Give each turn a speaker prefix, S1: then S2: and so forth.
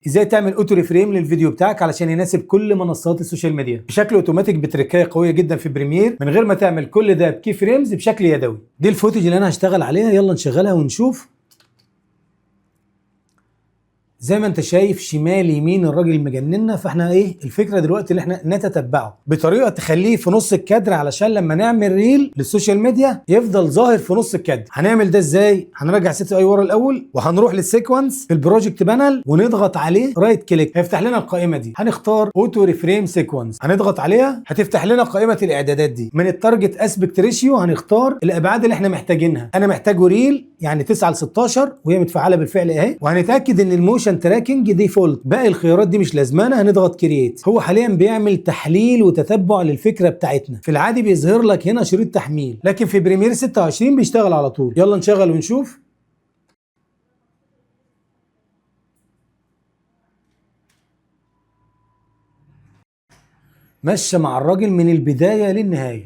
S1: ازاي تعمل auto reframe للفيديو بتاعك علشان يناسب كل منصات ال social media بشكل اوتوماتيك بتركايه قوية جدا في Premiere من غير ما تعمل كل ده ب key frames بشكل يدوي. دي ال footage اللي انا هشتغل عليها، يلا نشغلها ونشوف. زي ما انت شايف شمال يمين الراجل مجننا، فاحنا ايه الفكرة دلوقتي اللي احنا نتتبعه بطريقة تخليه في نص الكادر علشان لما نعمل reel لل social media يفضل ظاهر في نص الكادر. هنعمل ده ازاي؟ هنرجع ست اي ورا الاول وهنروح لل sequence في ال project panel ونضغط عليه right click، هيفتح لنا القائمة دي. هنختار auto reframe sequence، هنضغط عليها هتفتح لنا قائمة الاعدادات دي. من ال target aspect ratio هنختار الابعاد اللي احنا محتاجينها. انا محتاجه reel يعني 9 ل 16 وهي متفعله بالفعل اهي، وهنتاكد ان ال motion tracking default. باقي الخيارات دي مش لازمانه، هنضغط create. هو حاليا بيعمل تحليل وتتبع للفكرة بتاعتنا. في العادي بيظهر لك هنا شريط تحميل، لكن في Premiere 26 بيشتغل على طول. يلا نشغل ونشوف. مشى مع الراجل من البداية للنهاية.